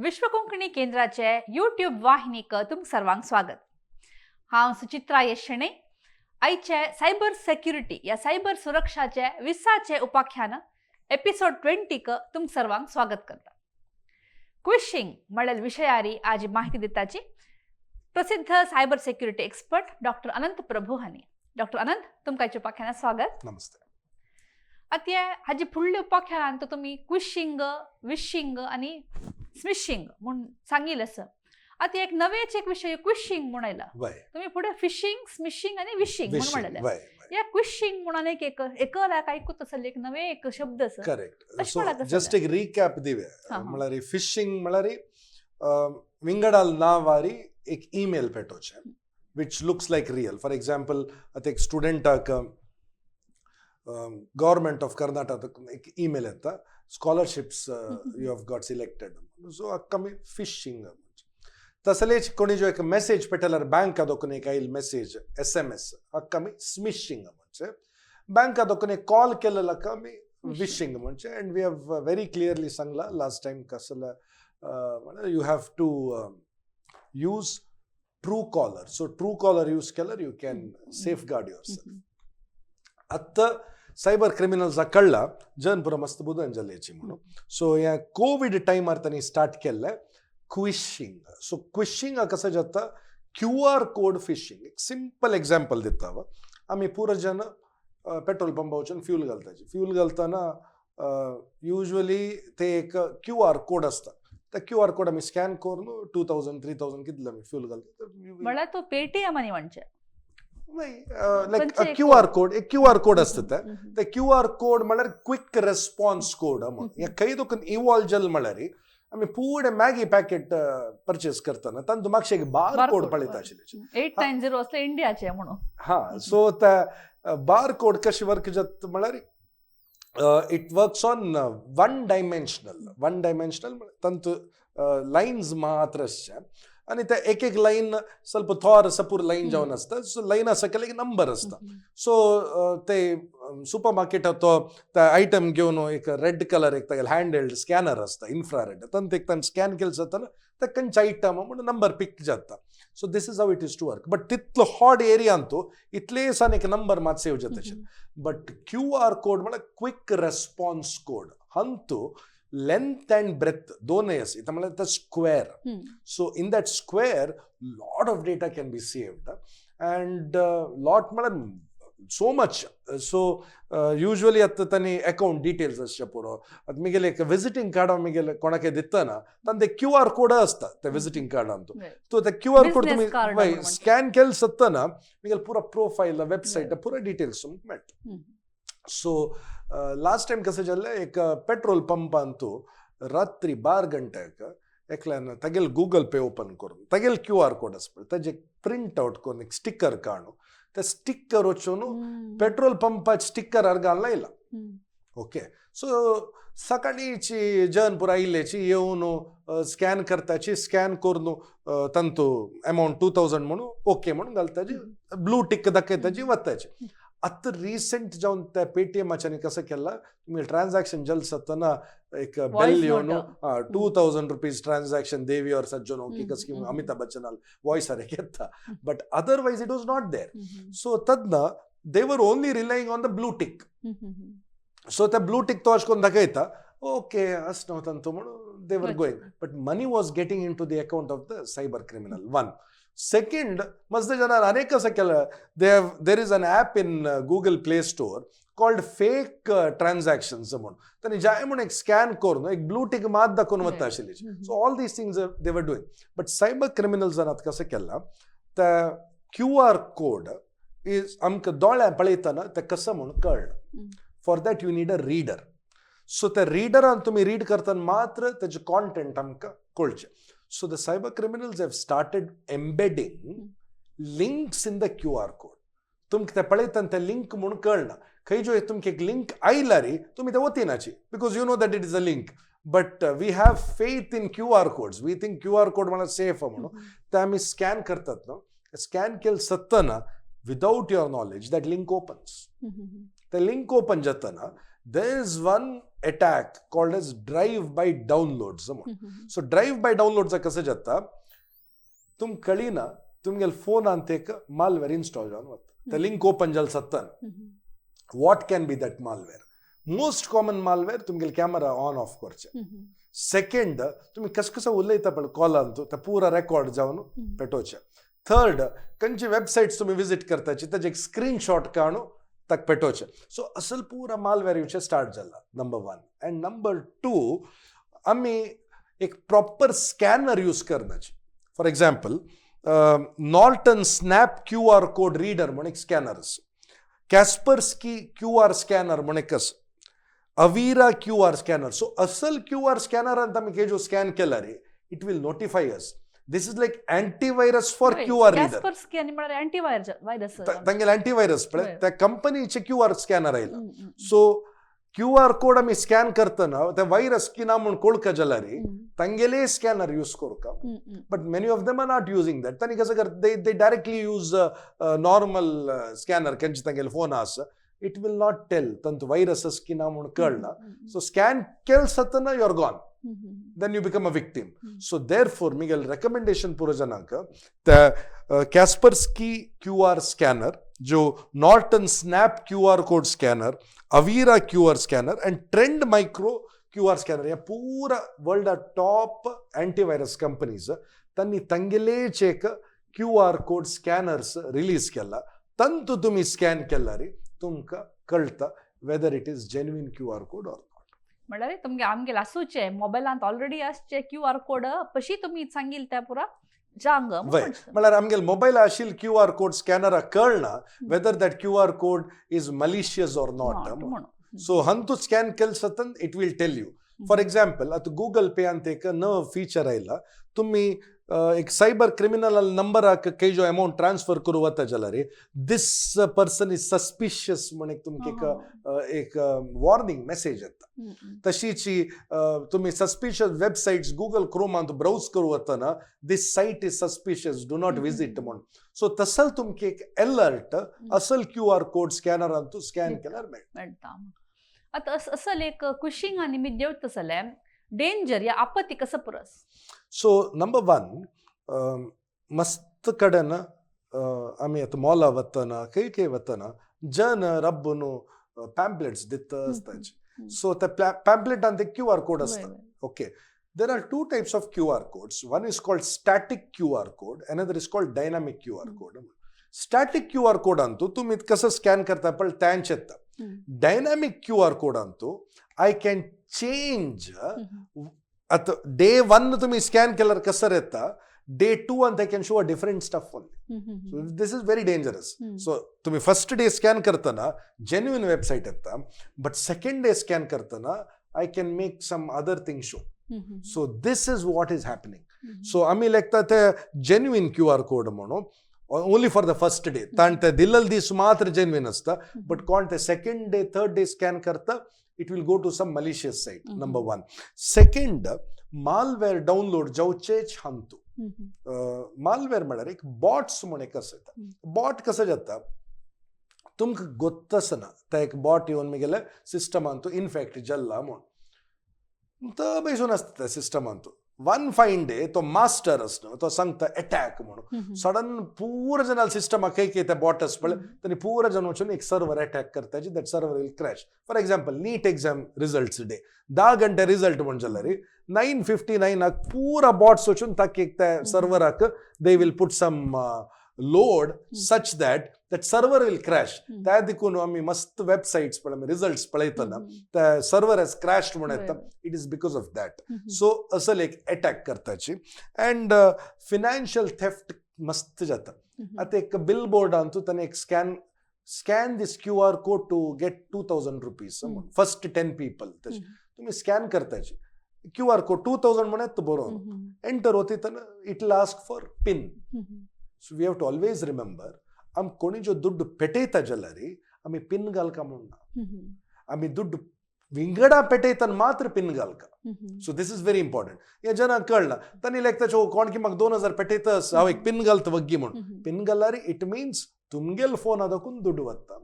विश्व कोंकणी केंद्राचे यूट्यूब वाहिनीक तुमकां सर्वांक स्वागत. हांव सुचित्रा येशणे. आयचे सायबर सेक्युरिटी या सायबर सुरक्षाचे विसाचे उपाख्यान एपिसोड 20क तुमकां सर्वांक स्वागत करता. क्विशिंग म्हळ्यार विशयारी आज माहिती दिताची प्रसिद्ध cyber security expert doctor Anant Prabhu हांणी. डॉक्टर अनंत, तुमकां आयच्या उपाख्यानात स्वागत. नमस्ते. आतां हाजी फुडल्या उपाख्यानांत तुमी क्विशिंग, विशिंग आनी स्मिशिंग म्हूण सांगिल्लें आसा. आतां एक नवेच एक विशय क्विशिंग म्हूण आयला. तुमी फुडें फिशिंग, स्मिशिंग आनी विशिंग म्हूण म्हणलेलें. वय वय ह्या क्विशिंग म्हणून एक एक एकल्याक आयकूत आसलें एक नवें एक शब्द आसा. अशें सो म्हळ्यार कसलें? जस्ट एक रिकॅप दिवे. हा, हा. म्हळ्यार फिशिंग म्हळ्यार विंगडाल नांवारी एक email पेटोवचें which looks like real. For example, आतां एक स्टुडंटाक गव्हर्मेंट ऑफ कर्नाटक एक ईमेल येता, scholarships, you have got selected. So हाका आमी फिशिंग. तसलेच कोणी जो एक मेसेज पेटल्यार बँका दोकून एक आयल मेसेज, एसएमएस, हाका आमी स्मिशिंग म्हणचे. बँका दोकून एक कॉल केलेलो हाका आमी विशिंग म्हणजे. And we have very clearly सांगला लास्ट टायम कसला, you have to use Truecaller. So Truecaller use केल्यार you can safeguard yourself. आत्तां सायबर क्रिमिनल्साक कळ्ळा जन पुरो मस्त बुदन जाल्याची म्हणून. सो ह्या कोवीड टायमार तांणी स्टार्ट केल्लें क्विशिंग. सो क्विशिंग कसं जाता? Q R code phishing. एक सिंपल एग्जाम्पल दिता हांव. आमी पुरो जन पेट्रोल पंपा वचून फ्यूल घालताची. फ्यूल घालतना युजली ते एक क्यू आर कोड आसता. त्या क्यू आर कोड आमी स्कॅन करून 2000, 3000 कितले आमी फ्यूल घालता. म्हळ्यार तो पेटीएम आनी म्हणचे लायक खंयचे एक क्यू आर कोड, एक क्यू आर कोड आसता ते. ते क्यू आर कोड म्हळ्यार क्विक रेस्पॉन्स कोड म्हणून. हे खंय तुका इवॉल्व जाल म्हळ्यार आमी पुढे मॅगी पॅकेट परचेस करतना तांतू मातशें एक बार कोड पळयता आशिल्ले. 890 असले इंडियाचे म्हणून. हा, सो त्या बार कोड कशी वर्क जाता म्हळ्यार it works on one dimensional. One dimensional तांतू लायन्स मात्र आसचे आनी ते एक एक लायन ಸ್ವಲ್ಪ थोर सपूर लायन जावन आसता. सो लायना सकयल एक नंबर आसता. सो ते सुपर मार्केटात तो ते आयटम घेवन एक रेड कलर एक तागेले हँड हेल्ड स्कॅनर आसता, इन्फ्रारेड, तांत एक तांणी स्कॅन केलें जातना ते खंयचे आयटम म्हणून नंबर पिक जाता. So this is how it is to work, but तितलो हॉट एरियान तो इतले सान एक नंबर मात सेव जाता. बट क्यू आर कोड म्हळ्यार क्विक रेस्पॉन्स कोड, हंतू लेंथ अँड ब्रेथ दोनय आसा. इथं म्हळ्यार ते square. So in that square, lot of data can be saved and lot म्हळ्यार so much. So usually आतां तांणी अकाउंट डिटेल्स आसचे पुरो. आतां मिगेले एक विजिटींग कार्ड मिगेले कोणाकय दितना तांचे क्यू आर कोड आसता त्या विजिटींग कार्डान. तो ते क्यू आर कोड Business तुमी card वय म्हणून म्हणटा. स्कॅन केले सत्तना मिगेले पुरो प्रोफायल, वेबसायट, पुरो डिटेल्स तुमकां मेळटा. सो लास्ट टायम कसं जालें, एक पेट्रोल पंपांतू रात्री 12 गंट्याक एकल्यान तागेले गुगल पे ओपन करून तागेले क्यू आर कोड आसा पळय ताजे प्रिंट आउट करून एक स्टिकर काडून ते स्टिकर वचून पेट्रोल पंपाचे स्टिकर घालून लायला. ओके, सो सकाळीची जन पुरा आयिल्ल्याची येवन स्कॅन करताची, स्कॅन करून तांतू अमाउंट 2000 म्हणून ओके म्हणून घालताची, ब्लू टिक दाखयताची, वताची. आतां रिसेंट जावन त्या पेटीएमाच्यानी कसं केलां, तुमी ट्रान्झॅक्शन जल जातना एक बेल येवन ₹2000 ट्रान्झॅक्शन देवी और सज्जन की कसं अमिताभ बच्चन वॉयस एक येता, but otherwise it was not there. So तदना they were only relying on the blue tick. So त्या ब्लू टिक तो अशें करून दाखयता, ओके अशें न्हू तांतू म्हणून they were going, but money was getting into the account of the cyber criminal. One second, मस्त जणांनी अनेक कसं केलं, they have there is an app in Google Play Store called fake transactions म्हणून. तांणी जाय म्हणून एक स्कॅन करून एक ब्लू टिक मात दाखोवन वता आशिल्ली. So all these things they were doing, but cyber क्रिमिनल्सान आतां कसं केलां, त्या क्यू आर कोड is आमकां दोळ्यां पळयतना तें कसं म्हणून कळना. For that you need a reader. So त्या रिडरान तुमी रीड करतना मात्र तेजे कॉन्टेंट आमकां कळचें. So the cyber criminals have started embedding links in the QR code. तुमकां ते पळयतना ते लिंक म्हणून कळना. खंय जो तुमकां एक लिंक आयला रे, तुमी ते वतिनाची because you know that it is a link. But we have faith in QR codes. We think QR code म्हळ्यार सेफ म्हणून. ते आमी स्कॅन करतात न्हू, स्कॅन केले सत्तना without your knowledge that link opens. ते लिंक ओपन जातना there is one attack called as drive by downloads. So drive by downloads कसं जाता, तुम कळीना तुमगेल फोन ಅಂತ एक मालवेअर इन्स्टॉल जावन वता. ते लिंक ओपन जाल सत्तान what can be that malware? Most common malware, तुमगेल कॅमेरा ऑन ऑफ करचे. सेकंड, तुम्ही कस कसं उलयता पळय कॉलांत, ते पुरा रेकॉर्ड जावन पेटोवचे. थर्ड, खंयची वेबसायट्स तुमी विजीट करताची ताजे एक स्क्रीनशॉट काडून ताका पेटोवचे. सो असल पुरा मालवेअर येवचे स्टार्ट जाला, number one. And number two, आमी एक प्रॉपर स्कॅनर यूज करनाची. For example, Norton Snap QR code reader म्हूण एक स्कॅनर आसा, कॅस्परस्की क्यू आर स्कॅनर म्हूण एक आसा, Avira Q R scanner. So असल क्यू आर स्कॅनरान आमी केजो स्कॅन केला रे, it will notify us. This is like antivirus for QR reader. कॅस्परस्की आनी म्हळ्यार अँटी व्हायरस. तांगेले अँटीव्हायरस पळय, त्या कंपनीचे क्यू आर स्कॅनर आयला. सो क्यू आर कोड आमी स्कॅन करतना ते व्हायरस की ना म्हूण कोळका जाल्यार तांगेले स्कॅनर यूज करुका, but many of them are not using that. तांणी कसं करता, they directly use normal scanner. खंयचे तांगेले फोन आसा, it will not tell तांतू व्हायरस की ना म्हूण कळना. सो स्कॅन केल सतना you are gone, then you become a victim. So therefore, Miguel recommendation पुरो जनांक, त्या कॅस्परस्की क्यू आर स्कॅनर, जो Norton Snap QR code scanner, Avira QR scanner and Trend Micro QR scanner, ह्या पुरा वर्ल्डा टॉप अँटीव्हायरस कंपनीज, तांणी तांगेलेच एक Q R code scanners release केला. तंतू तुम्ही स्कॅन केला रे, तुमकां कळटा whether it is genuine QR code or not. म्हळ्यार तुमगे आमगेले आसूचे मोबायलांत ऑलरेडी आसचे क्यू आर कोड पशी तुमी सांगील त्या पुरा जांग. वय, म्हळ्यार आमगेले मोबायल आशिल्ले क्यू आर कोड स्कॅनराक कळना whether that QR code is malicious or not. म्हणून. सो हंतू स्कॅन केल सतन it will tell you. For example, आता गुगल पे ಅಂತ एक नव फीचर आयला. तुम्ही एक सायबर क्रिमिनल नंबराक जो अमाउंट ट्रान्सफर करू वता जाल्यार, this person is suspicious म्हण एक तुमकां एक वॉर्निंग मेसेज येता. तशीची तुम्ही सस्पिशियस वेबसाइट्स गुगल क्रोमांत ब्राउज करू वतना, this site is suspicious, do not visit म्हणून. सो तसल तुमकां एक अलर्ट असल क्यू आर कोड स्कॅनरांतू स्कॅन केल्यार मेळटा. मेळटा. आतां असल एक कुशींग आनी मी देवता जाल्यार डेंजर या आपत्ती कसं पुरस? सो नंबर वन, मस्त कडेन आमी आतां मॉला वतना, खंय खंय वतना जन रब्बून पॅम्पलेट्स दिता आसता. सो त्या पॅम्पलेटान ते क्यू आर कोड आसता. Okay. There are two types of QR codes. One is called static QR code, another is called dynamic QR code. Static QR code अंतू तुम्ही कसं स्कॅन करता पण त्यांच येता. डायनामिक क्यू आर कोड अंतू I can change. आता day one तुम्ही स्कॅन केल्यार कसं येता, डे टू अंत I can show a different stuff only. So this is very dangerous. So तुम्ही फर्स्ट डे स्कॅन करताना जेन्युइन वेबसाईट येता, बट सेकंड डे स्कॅन करताना I can make some other thing show. So this is what is happening. So आम्ही लेखता ते genuine Q R code म्हणून only for the first day. ताण ते दिल्लल दीस मात्र जेन्युइन असता, बट कोण ते second day, third day scan करता, it will go to some malicious site. Number one. Second, malware download जावचेच हांतू. मालवेअर म्हळ्यार एक बॉट्स म्हूण एक आसता. बॉट कसं जाता, तुमकां गोत्तच ना ते एक बॉट येवन मिगेले सिस्टमान इन्फेक्ट जाल्ला म्हूण. तो बैसून आसता त्या सिस्टमान. वन फायन डे तो मास्टर आसना, तो सांगता अटॅक म्हणून. सडन पुरा जण सिस्टमाक खंय खंय ते बॉट आसा पळय, तांणी पुरा जण वचून एक सर्वर अटॅक करता. That server will crash. For example, NEET exam results day, 10 घंटे रिजल्ट म्हण जाल्यार 9:59 पुरा बॉट्स वचून ताका एक त्या सर्वराक they will put some load such that that server will crash. त्या देखून आमी मस्त वेबसायट्स पळय, आमी रिजल्ट्स पळयतना त्या सर्वर हॅज क्रॅश्ड म्हण येता. It is because of that. So असल एक अटॅक करताची. अँड फिनान्शियल थेफ्ट मस्त जाता. आतां एक बिल बोर्डान तूं ताणें एक scan this QR code to get ₹2000, first 10 people. तशें तुमी स्कॅन करताची क्यू आर कोड, 2000 म्हणत तो बरोवन एंटर होती तर it will ask for PIN. So we have to always remember, आम कोणी जो दुड्ड पेटयता जाल्यार आमी पिन घालका म्हूण ना. आमी दुड्ड विंगडा पेटयतना मात्र pin घालका. So this is very important. हे जनांक कळना. तांणी लेखता, कोण की म्हाका 2000 पेटयतस, हांव एक पिन घालता वग्गी म्हूण. पिन घाल्यार it means तुमगेल फोन दाखून दुड्ड वता.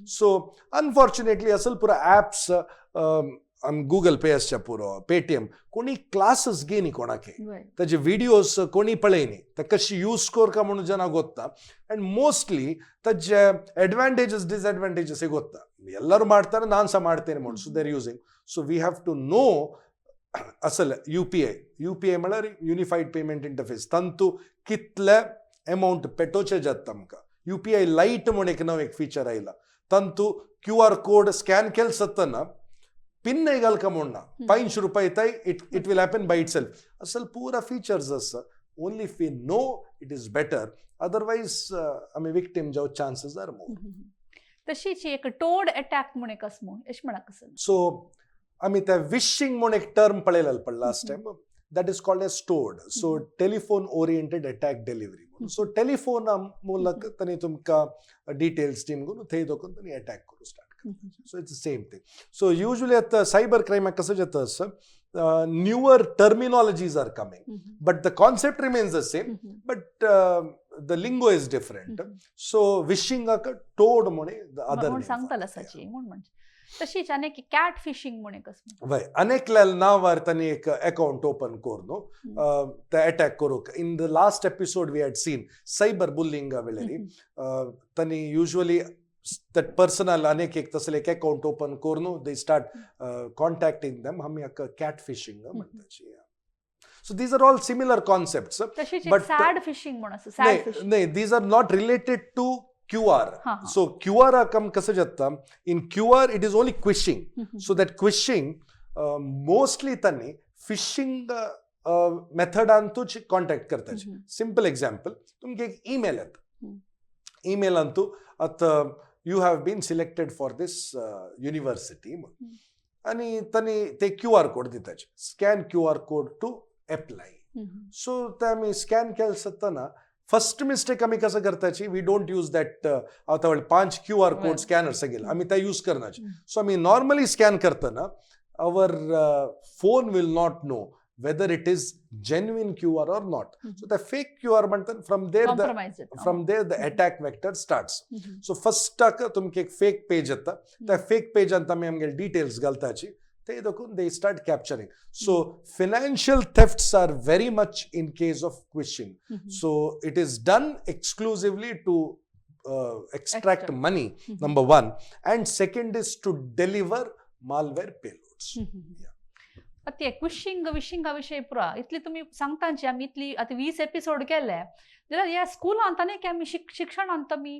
सो अनफॉर्च्युनेटली असल पुरा ॲप्स आम गुगल पे आसच्या पुरो, पेटीएम, कोणी क्लासीस घेनी कोणाके, ताजे व्हिडिओज कोणी पळयनी, ते कशी यूज करका म्हणून जना ಗೊತ್ತಾ. ಅಂಡ್ ಮೋಸ್ಟ್ಲಿ ತಜ್ಜೆ ಅಡ್ವಾಂಟೇಜಸ್ ಡಿಸ್ಅಡ್ವಾಂಟೇಜಸ್ ಗೊತ್ತಾ. ಎಲ್ಲರೂ ಮಾಡ್ತಾರೆ, ನಾನು ಸಹ ಮಾಡ್ತೇನೆ म्हणून, so they're using. So we have to know ಅಸಲ್ ಯುಪಿಐ. ಯುಪಿಐ म्हळ्यार युनिफाईड पेमेंट इंटरफेस. तांतू कितले अमावंट पेटोवचे जाता आमकां. युपीआय लायट म्हूण एक नव एक फीचर आयला, तांतू क्यू आर कोड स्कॅन केले जातना पिन घालका म्हूण ना, 5 रुपये येताय, it will happen by itself. असल पुरा फीचर्स आसा. Only if we know, it is better, otherwise आमी विक्टीम जावं चान्सीस are more. तशीच एक टोड अटॅक म्हूण एक आसा म्हूण अशें म्हणा कसं. सो आमी त्या विशिंग म्हूण एक टर्म पळयलें पण last time, that is called as TOAD, so telephone oriented attack delivery. So telephone ಮೂಲಕ तनी तुमकां डिटेल्स टीम थंय दोकून तनी अटॅक करूं स्टार्ट करता. So it's same thing. So usually आतां सायबर क्रायमाक कसं जाता असं, newer terminologies are coming, but the concept remains the same, but the lingo is different. So विशिंगाक टोड म्हण अदर म्हूण सांगतालो आसाची म्हूण म्हणजे. तशीच आनी एक कॅट फिशिंग म्हूण एक आसा. वय, अनेकल्या नांवार तांणी एक अकाउंट ओपन करून ते अटॅक करूंक. In the last episode we had seen cyber बुलिंगा वेळेरी तांणी युजली that personal अनेक एक तसले एक अकाउंट ओपन करून they start contacting them. आमी हाका कॅट फिशिंग म्हणटाची. So these are all similar concepts. तशीच एक But, sad fishing म्हूण आसा, सॅड फिशिंग. नाही, these are not related to QR. हा, हा. सो क्यू आर कम कसं जाता, in QR it is only quishing. So that quishing, mostly त्यांनी फिशिंग मेथडांतूच कॉन्टॅक्ट करताचे. सिंपल एक्झाम्पल, तुमगे एक ईमेल येता. ईमेल अंतू आतां you have been selected for this university आणि तांणी ते क्यू आर कोड दिताचे, scan QR code to apply. So ते आमी स्कॅन केले जातना फर्स्ट मिस्टेक आमी कसं करताची, we don't use that. आतां पांच क्यू आर कोड स्कॅनर सगळे आमी ते यूज करनाचे. सो आमी नॉर्मली स्कॅन करतना our phone will not know whether it is genuine QR or not. So the fake QR म्हणतात, from there the compromise. From there the attack vector starts. So first तुमके एक fake पेज येता. त्या fake पेजांत आमी आमगे details घालताची, ते देखून they start capturing. So financial thefts are very much in case of quishing. So it is done exclusively to extract Extract. Money, number one, and second is to deliver malware payloads. ते क्विशिंग विशिंगा विशय पुरा इतली तुमी सांगतांची, आमी इतली आतां 20 episode केले जाल्यार ह्या स्कुलांत आनी आमी शिक्षणांत आमी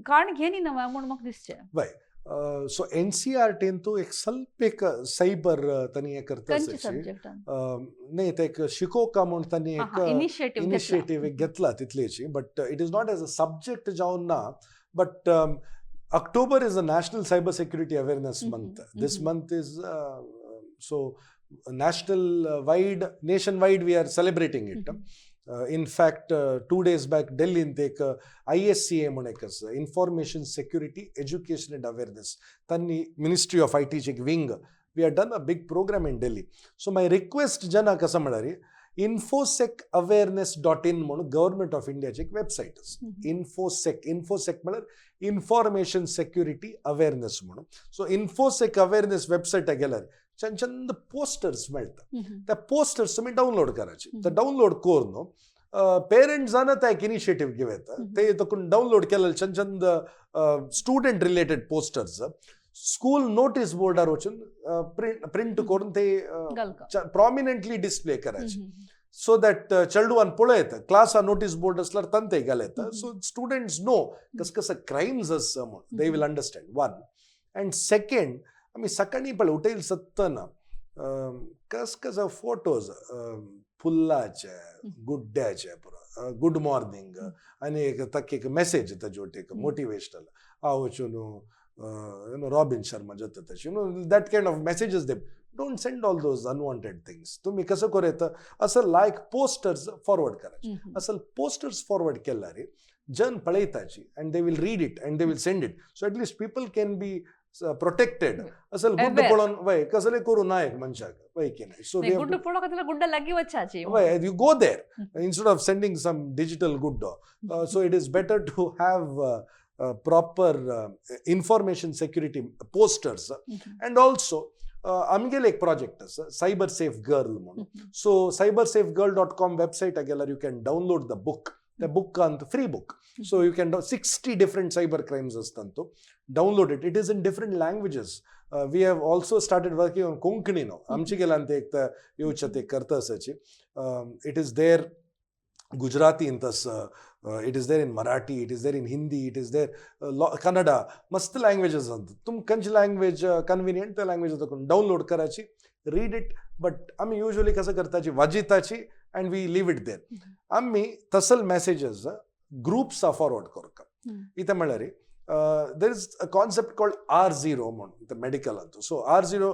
काण घेनी नव्या म्हूण म्हाका दिसचें. सो एन सी आर टीन एक ಸ್ವಲ್ಪ एक सायबर तांणी हें करता. खंयचे सब्जेक्टान? नाही, ते एक शिकोवका म्हूण तांणी एक इनिशिएटीव. इनिशिएटीव एक घेतला तितलेची, but it is not as a subject जावन ना. But October is a National Cyber Security Awareness Month. This month is so national wide, nation wide we are celebrating it. In fact, 2 days back ಡೆಲ್ಲಿಂದ एक I S C A म्हणून एक आसा, Information Security Education and Awareness, तांणी ministry of I टीची एक wing, we have done a big program in Delhi. So my request जना कसं म्हळ्यार, InfoSec awareness dot in म्हणून गव्हर्मेंट ऑफ इंडियाची एक वेबसायट आसा. इन्फोसेक, इन्फोसेक म्हळ्यार इन्फॉर्मेशन सेक्युरिटी अवेअरनेस म्हणून. सो इन्फोसेक अवेअरनेस वेबसायटार गेल्यार चंद चंद पोस्टर्स मेळटा. त्या पोस्टर्स तुमी डावनलोड करायचे. ते डावनलोड करून पेरेंट्सान त्या एक इनिशिएटीव घेवं येता. ते तकून डावनलोड केलेले Chand Chand student related posters school notice बोर्डार वचून प्रिंट करून ते घालका. प्रॉमिनंटली डिस्प्ले करायचे, सो that चेडवान पळयत क्लासा नोटीस बोर्ड असल्यार तांते घाल येता. सो स्टुडंट्स नो कस कसं क्रायम्स आसा म्हूण, they will understand, one. And second, आमी सकाळीं पळय उठयल सत्तना कस कसं फोटोज फुलाचे, गुड्ड्याचे, पुरो गुड मॉर्निंग आनी एक ताका एक मेसेज ताजे वटेन एक मोटिवेशनल हा वचून you robin Sharma जाता तशें, that kind of messages. They don't send all those unwanted things. तुम्ही कसं करू येता, असं लायक पोस्टर्स फॉरवर्ड करायचे. असं पोस्टर्स फॉरवर्ड केल्यार जन पळयताची and they will read it and they will send it. So at least people can be protected. असल Guddu Aware. पळोवन वय कसले करू ना एक मनशाक वय की नाही. सो गुड्ड पळोवंक जाल्यार गुड्डा लागीं वचाची. वय, you go there instead of sending some digital good. So it is better to have proper information security posters. And also आमगेले एक प्रोजेक्ट आसा सायबर सेफ गर्ल म्हणून. So cybersafegirl.com वेबसायटार गेल्यार you can download the book. त्या बुकांत free book, so you can 60 different cyber crimes आसतात, तो download it. It is in different languages. We have also started working on Konkani. No, आमचे गेल्यान ते एक येवचे ते करता आसाची. It is there गुजरातीन, तस it is there in Marathi, it is there in Hindi, it is there Kannada, मस्त languages आसात. तुम खंयची लँग्वेज कन्विनियंट त्या लँग्वेज डाउनलोड करायची, रीड it. But आमी युजली कसं करताची, वाजिताची and we leave it there. आमी तसल मॅसेजेस ग्रुप्सा फॉरवर्ड करता. इथं म्हळ्यार there is a concept called R0 म्हणून इथं मेडिकलांत. सो are zero,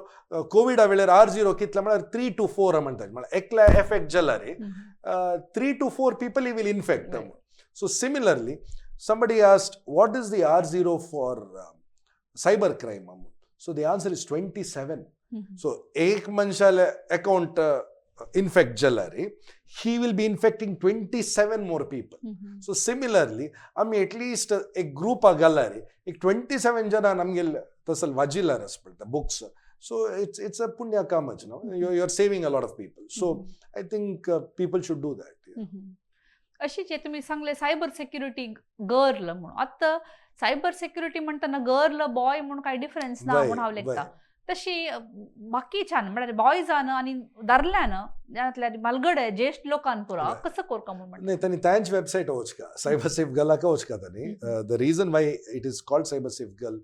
कोविडा वेळार are zero कितले म्हळ्यार 3 टू 4 म्हणतात. म्हळ्यार एकल्या एफेक्ट जाल्यार 3 to 4 people he will infect them. So similarly, somebody asked, what is the R0 for cyber crime? So the answer is 27. So एक मनशाले अकाउंट इन्फेक्ट जाल्यार he will be infecting 27 more people. So similarly, आमी at least एक ग्रुपा घाल्यार एक 27 जणां आमगेले तसल वाजिल्यार आस पडटा books. So it's a पुण्य कामच, no, you are saving a lot of people. So I think people should do that. अशी जे तुम्ही सांगले सायबर सेक्युरिटी गर्ल म्हणून, आता सायबर सेक्युरिटी म्हणताना गर्ल बॉय म्हणून काय डिफरन्स ना म्हणून हांव लेखता. तशी बाकीच्यान म्हळ्यार बॉयजान आनी दादल्यान जातल्या मालगडे ज्येष्ठ लोकान पुरा कसं करका म्हणून म्हणटा? नाही, त्यांनी त्यांची वेबसाईट वचका, सायबर सेफ गर्लाक वचका त्यांनी. The reason why it is called Cyber Safe Girl,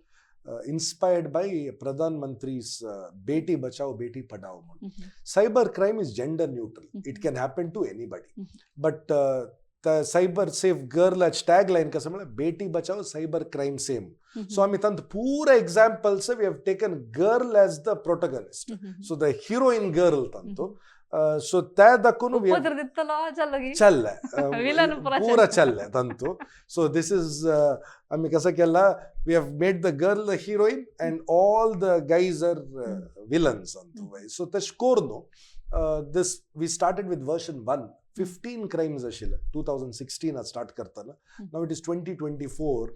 inspired by प्रधानमंत्री's Beti Bachao Beti Padhao म्हणून. Cyber crime is gender neutral. It can happen to anybody. But cyber safe गर्लाच tag line कसं म्हळ्यार Beti Bachao cyber crime same. So आम्ही तांत पुरा examples we have taken girl as the protagonist, so the heroine girl तांतू. So त्या दाखोवन we have उपद्र दितलो जालो की चल्ले. Villain पुरा. पुरा चल्ले ತಂತು. ಸೊ this is आम्ही कसं केला, we have made the girl the heroine and all the guys are villains Antu. So तशें करून this we started with version 1, 15 crimes आशिल्ले 2016 स्टार्ट करताना. Now it is 2024,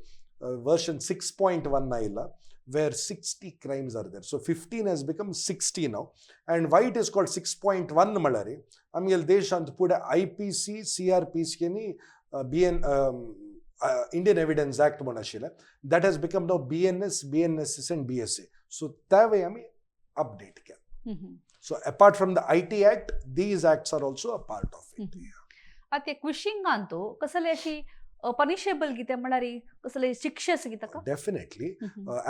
version 6.1 आयला, where 60 crimes are there. So 15 has become 60 now. And why it is called 6.1 म्हळ्यार आमगेले देशांत फुडें IPC, CrPC आनी BN Indian evidence act म्हण आशिल्लें, that has become now BNS, BNSS and BSA. So त्या वे आमी अपडेट केला. So apart from the IT Act, these acts are also a part of it. आतां क्विशिंगान तूं कसले अशी पनिशेबल कितें म्हळ्यार कसले शिक्षे आसा कितें ताका? Definitely.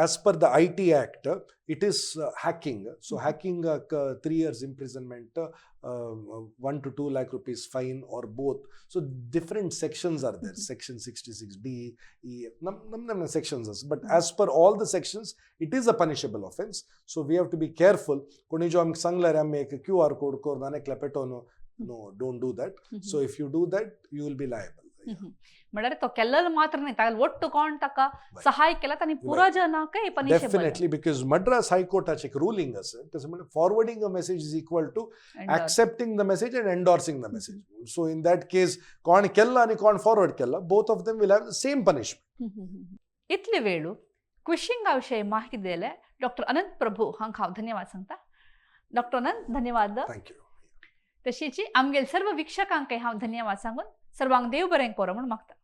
As per the IT Act, it is hacking. So hacking, 3 years imprisonment, 1 to 2 lakh rupees fine, or both. So different sections are there. Section 66B, E, num, num, sections. But as per all the sections, it is a punishable offense. So we have to be careful. कोणी जो आमकां सांगल्यार आमी एक QR code करून आनी एकल्या पेटोवन, no, don't do that. So if you do that, you will be liable. म्हळ्यार तो केल्लो मात्र न्ही, ताका ಒಟ್ಟು कोण ताका सहाय केला तांणी पुरा जनाकय punishable. Definitely, because Madras High Court एक ruling असेल तसं म्हणजे forwarding a message is equal to accepting the message and endorsing the message. So in that case, कोण केला आणि कोण फॉरवर्ड केला, both of them will have the same punishment. इतले वेळू क्विशिंगा विषयी माहिती दिले डॉक्टर अनंत प्रभू हांकां हांव धन्यवाद सांगता. डॉक्टर अनंत, धन्यवाद. Thank you. तशीच आमगेल सर्व वीक्षकांकय हांव धन्यवाद सांगून सर्वांक देव बरें करो म्हूण मागता.